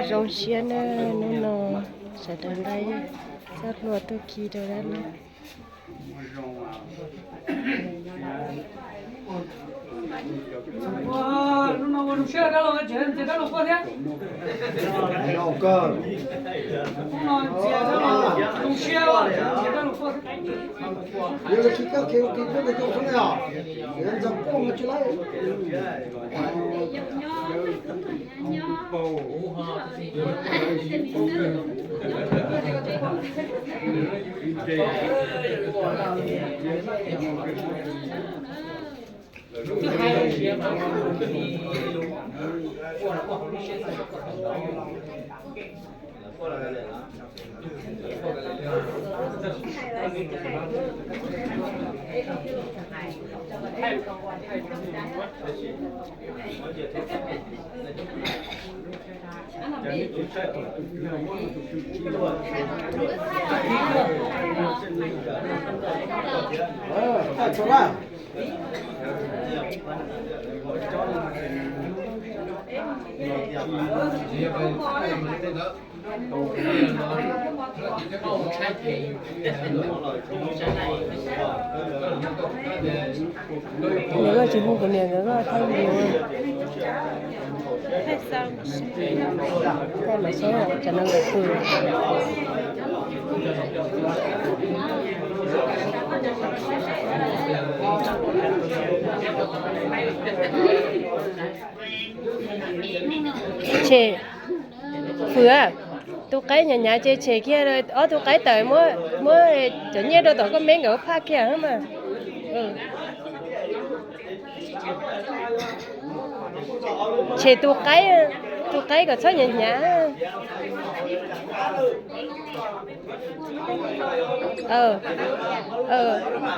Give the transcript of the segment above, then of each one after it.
Zoo siab na, hnub no sawv daws nqa txoj hlua tuaj khi rau dab laug. Nws koj tsis hu kuv niam nkawd koj thaij video. Thaij mas saib tsam no nkawd pw. Tshem, Fwm, tus qaib hnyav hnyav ces tshem kiag, ob tug qaib tawm, muab cov nyiaj rau tom koj me nkawd phaj kiag mas. Tshem tus qaib, tus qaib kom txhob hnyav hnyav.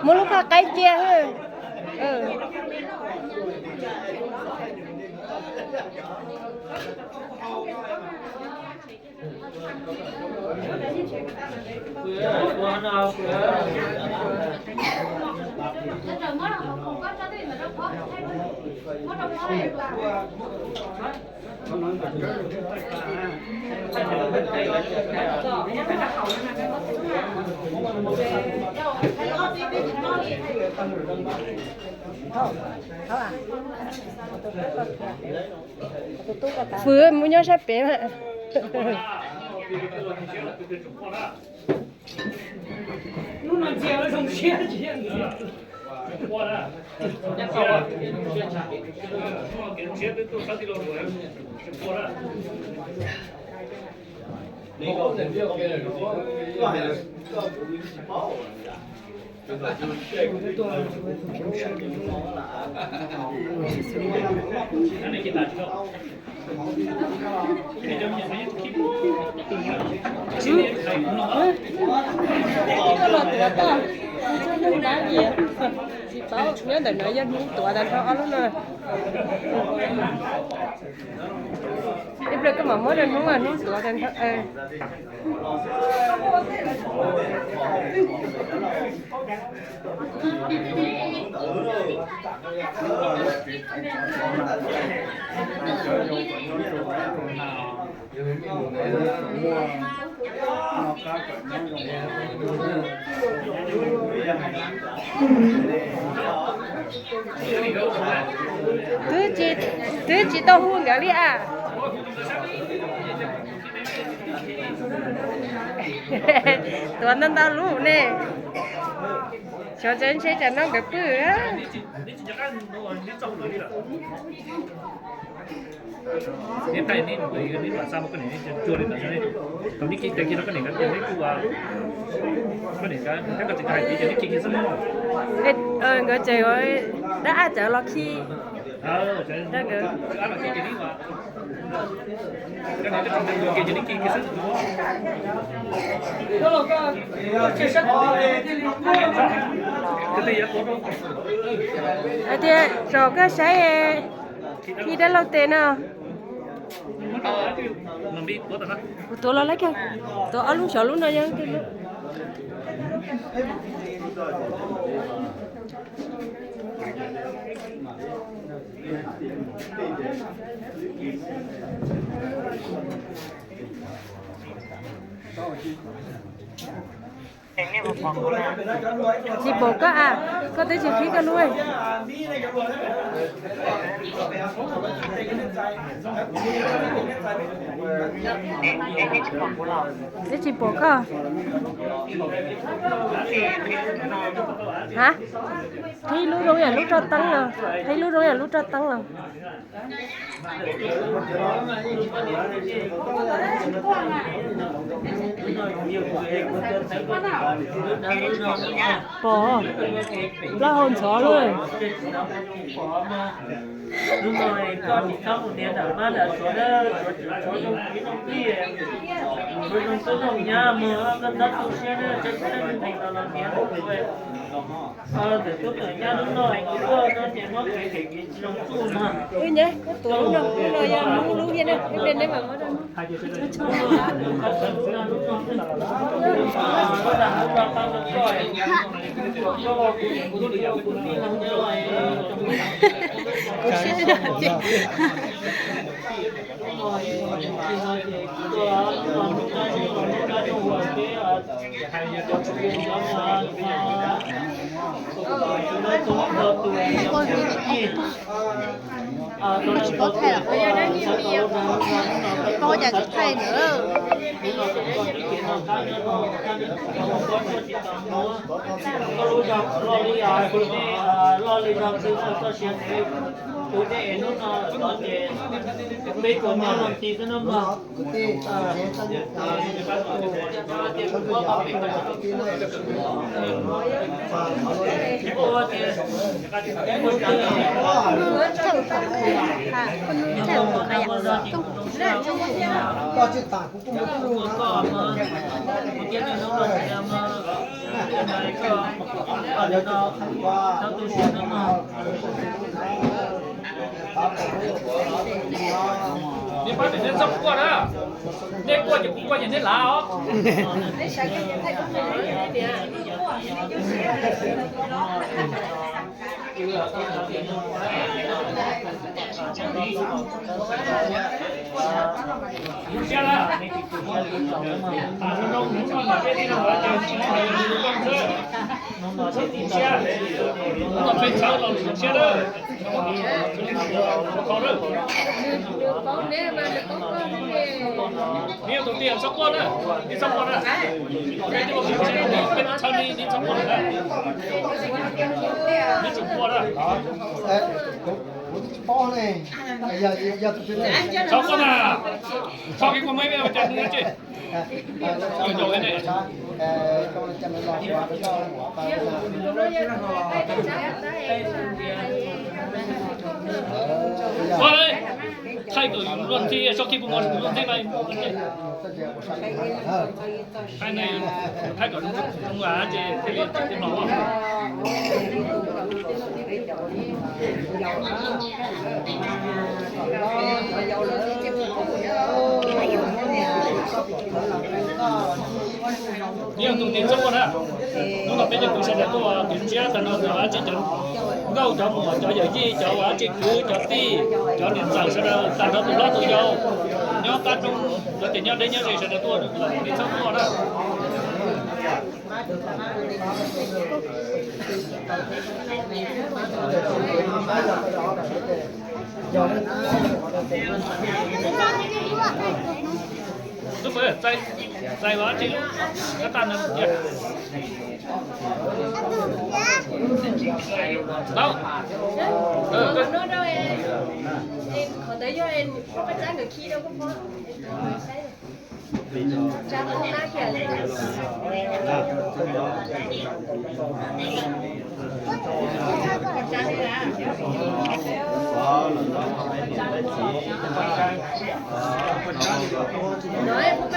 Muab lub phaj qaib cia. Fwm, mus nyob sab pem mas. Tsis paub, nyob ntawm no yog hnub tuav tag nrho ob lub no. Ib pliag koj mam muab rau hnub, hnub tuav tag nrho. Twb tsis tau hu nkawd li as. Tuav ntau ntau lub ne. Xyov tsev ntshe tsam no nkawd pw. Neb thaij neb, neb mam xa mus koj niam, cuag li ntawd, thaum neb kiv tes kiag rau koj niam nkawd tias neb kuj ua. Nkawd tseem dab ab txawv los khi rau nkawd. Hais tias tsom koj saib khi dab laug tes no. Kuv tuav los lawm kawg, tuav ob lub xyov lub no yog. Tsis pom koj a, koj twb tsis qhib koj lub. Twb tsis pom koj. Ha, qhib lub zoo yam lub roj teeb los, qhib lub zoo yam lub roj teeb los. Pom, plaub hau ntxhov lawm. Hnub no koj tsis txhob mus nias nram mab nram suav, tshuav zoo txiv zoo tij, tshuav zoo tub zoo nyab mus, koj txhob tu siab, tseem tseem los nias rau kuv. Ntawm tub ntawm nyab lub no kuv tuaj no ces muab kev kev kev tsis zoo txuj mas. Wb nyab koj tuav lub no, lub no yog lub lub thiab na, wb ple neb mam muab rau. Kuv siab li dag ces. Tsis paub thaij los, tsis paub cas tsis thaij ntawd. Koj lub zog loj li, loj li zog twg koj txoj sia, kuv tej es hnub no tod ces peb kaum nyob los ti xwb na mog. Nej pab, nej txhob quaj na. Nej quaj ces kuv quaj ces nej lav os. Siab na. Peb txhawb los siab na. Neb tus tij txhob quaj na, neb txhob quaj na. Peb twb ua peb txhawb, peb txhawb neb, neb txhob quaj na. Neb tsis quaj na. Txhob quaj na. Txhob kev quaj meej, cas nws tsis Thaij kom luag ntxhi, tso khi puas mos luag ntxhi mas. Thaij kom zoo ces thiaj li tsis pom. Yog tus tij txhob quaj na. Hnub no peb cov kwv sawv daws tuaj kwv ntsiab tag nrho cov dab tsi, cov nkauj cov muam cov yawm yij cov dab tsi kwv cov tij cov niam ntxawm sawv daws tag nrho tus hlob tus yau nyob qab roob cov ces nyob deb nyob ze sawv daws tuaj, tus tij txhob quaj na. Txais vas tsi lub kab taj no tiag. Tau. Qhov ntawd yog poj kab tsab nkawd khi rau koj pom. No es